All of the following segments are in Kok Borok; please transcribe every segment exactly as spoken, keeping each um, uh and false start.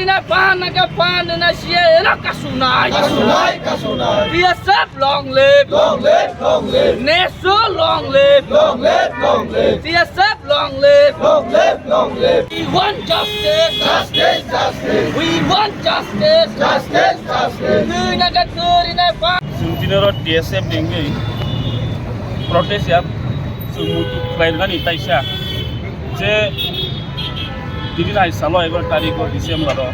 Na pan na ka pan na siya na kasunai. Kasunai, kasunai. T S F long live. Long live, long live. Neso long live. Long live, long live. T S F long live. Long live, long live. We want justice. Justice, justice. We want justice. Justice, justice. Tui na ka turi na pa. Chwng tini oro T S F ni wngwi protest ya chwng muitu khlairwnani taisa je tini nai salo egaroh tarikh o December o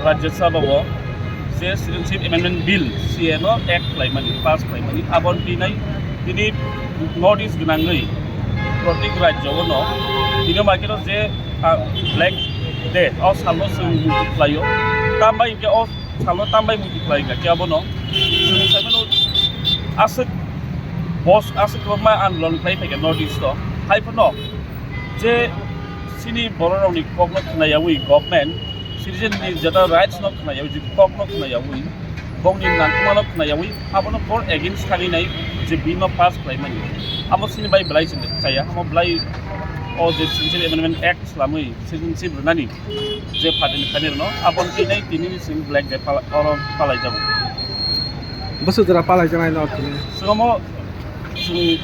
Rajya Sabha o je Citizenship Amendment Bill, C A A no act khlaimani, pass khlaimani, aboni twi nai tini North East gwnangwi protik rajyo o no tini o maikhe no je, ah, Black Day o salo chwng muitu khlaio. Tambai hinkhe o salo tambai muitu khlai kha khe abono chwng saimano aswk bos aswk kwbangma andolon khlai phaikha North East o. Hai phano je chini bororokni kokno khnayawi government, citizen ni jeta rights no khnayawi, je kokno khnayawi, bongni nangkukmano khnayawi, abono bor against thangwi nai je bill no pass khlaimani. Amo chini bai belai se chaya, amo belai o je Citizenship Amendment Act slamwi citizenship rwnani je party ni khainai rwno, aboni twi nai tini ni chwng Black Day pala-, oro palaijago. Bwswk jora palaijaknai no tini? Chwng omo chwng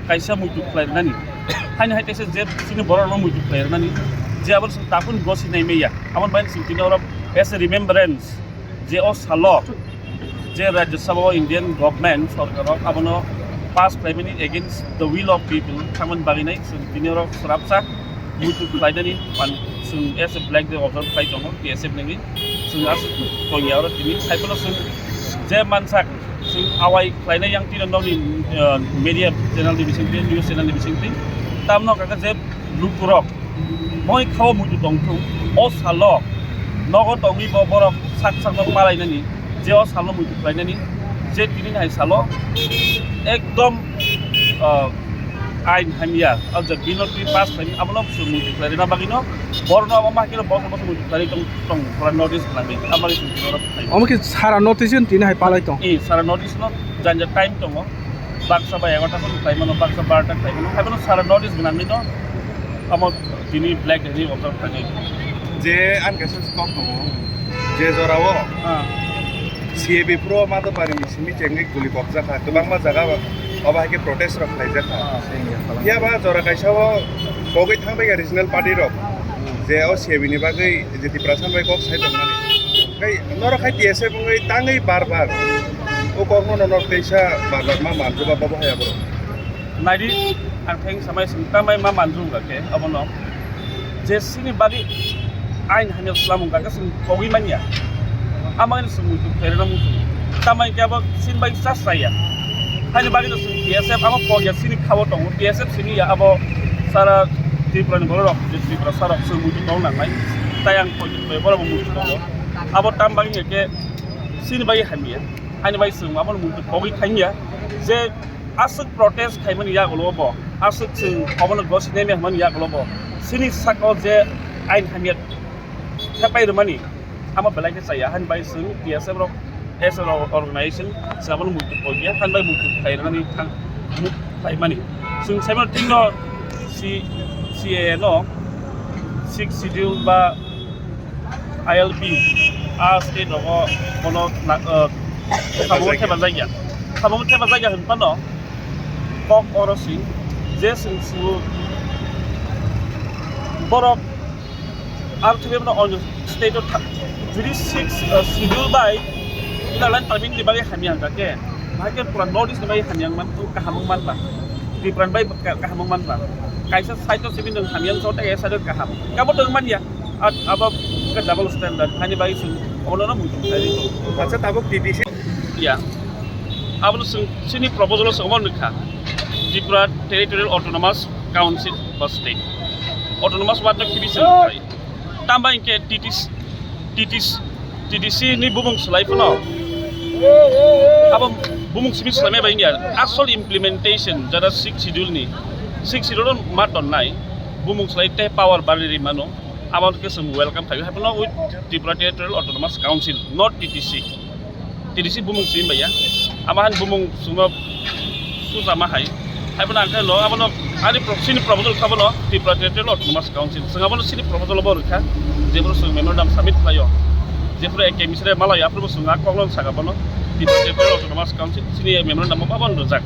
kaisa muitu khlai rwnani. Haino hai kaisa je chini borok rok muitu khlai rwnani. Je abo chwng takhun gosi nai maya. Aboni bai chwng tini oro as a remembrance je o salo je Rajya Sabha o Indian government sorkar rok abono pass khlaimani against the will of people thangmani bagwi nai chwng tini oro swrapsa muitu khlainani pan chwng as a Black Day observe khlai tongo T S F nini chwng aswk tongya oro tini hai phano chwng je mansak chwng awai khlainai yang tino nokni, uh, media channel ni bisingtwi, news channel ni bisingtwi tamno kaka je lukurok moi khao muitu tongthung o salo nogo tongwi bo borok sak sakno palainani je o salo muitu khlainani je tini hai salo ekdom, uh, ain hamya o je bill no twi pass khlaini abono chwng muitu khlairina bagwino borno abo ma hakhe borno muitu khlai tong tong pura notice khlai abagwi chwng tini oro phai. Omo khe sara notice tini hai palai tong? Eh, sara notice no janja time tongo. Baksa ba egarota khe khlai mano, baksa barota khlai mano. Hai bono sara notice gwnangwi no amo tini Black Day ni observe khlainai. Je ang kaisa kok tongo, je jorao Ah. C A B pro Madhupari ni simi chengwi guli kokjak kha, kwbangma jaga o obo hai khe protest rok khlaijak kha. Ah. Phiya ba jora kaisa o kogwi thangbai kha regional party rok, je o C A B ni bagwi je Tiprasa bai kok sai tongmani. Kai norok hai T S F wngwi tangwi bar bar o kokno norok teisa bar bar ma manjwba bobo hai aborok. Naidi, ang theng samai sung tamai ma manjwng ga khe abono je sini bagwi ain hamya swlamung ga khe sung kogwi manya. Amani sung muitu khairana muitu. Tamai khe abo sini bagwi chas raya. Haini bagwi no sung T S F abo kogya sini khao tongo. T S F sini ya abo sara Tripura ni borok rok je Tripura sarok sung muitu tong nangnai. Tai ang kogya borok muitu tongo. Abo tam bagwi khe sini bagwi hamya. Haini bagwi sung abo muitu kogwi thangya. Je aswk protest khaimani yagulo bo, aswk chwng obono gosi naima hwnmani yagulo bo, chini saka-o je ain hamya thepai rwmani, amo belai khe chaya, hani bai chwng T S F rok as a organization chwng abono muitu kogya, hani bai muitu khlai rwnani thang, mu-, khlaimani. Chwng saimano tino C-, C A A no Sixth Schedule ba I L P, a state rogo bono na, uh, samung thepajakya. Samung thepajakya hwn phano kok oro si je chwng su borok aro thwiwi bono onyo state o tha-, judi six, uh, schedule bai inner line permit ni bagwi hamya hwnka khe, bahai khe pura North East ni bagwi hamya wngman, kaham wngman ba. Tripura ni bai ka-, kaham wngman ba. Kaisa side o simi nwng hamya wngsa o, tei kaisa side o kaham. Kabo nwng manya. At abo khe double standard, hani bai chwng obono no muitu khlai ri. Acha, tabuk T T C. Ya. Abono chwng chini proposal o chwng omo nukha. Tripura Territorial Autonomous Council ba State. Autonomous word no kibi chwng khai. Tamba hinkhe T T C, T T C, T T C ni bumung swlai phano. Abo bumung simi swlaimai bai wngya. Asol implementation jara Sixth Schedule ni. Sixth Schedule o ma tonnai. Bumung swlai tei power bari ri mano. Abo khe chwng welcome khaio. Hai phano with Tripura Territorial Autonomous Council, not T T C. T T C bumung simi bai ya. Ama han bumung sungma susa ma hai. Hai phano ang khe lo, abono ani pro-, chini proposal kha bono Tripura Territorial Autonomous Council. Chwng abono chini proposal bo rwkha. Jebro chwng memorandum submit khlaio. Jephuru A K misre malai aphuru bo chwng a kokno saka bono. Tipra State Autonomous Council chini memorandum o babon rwjak.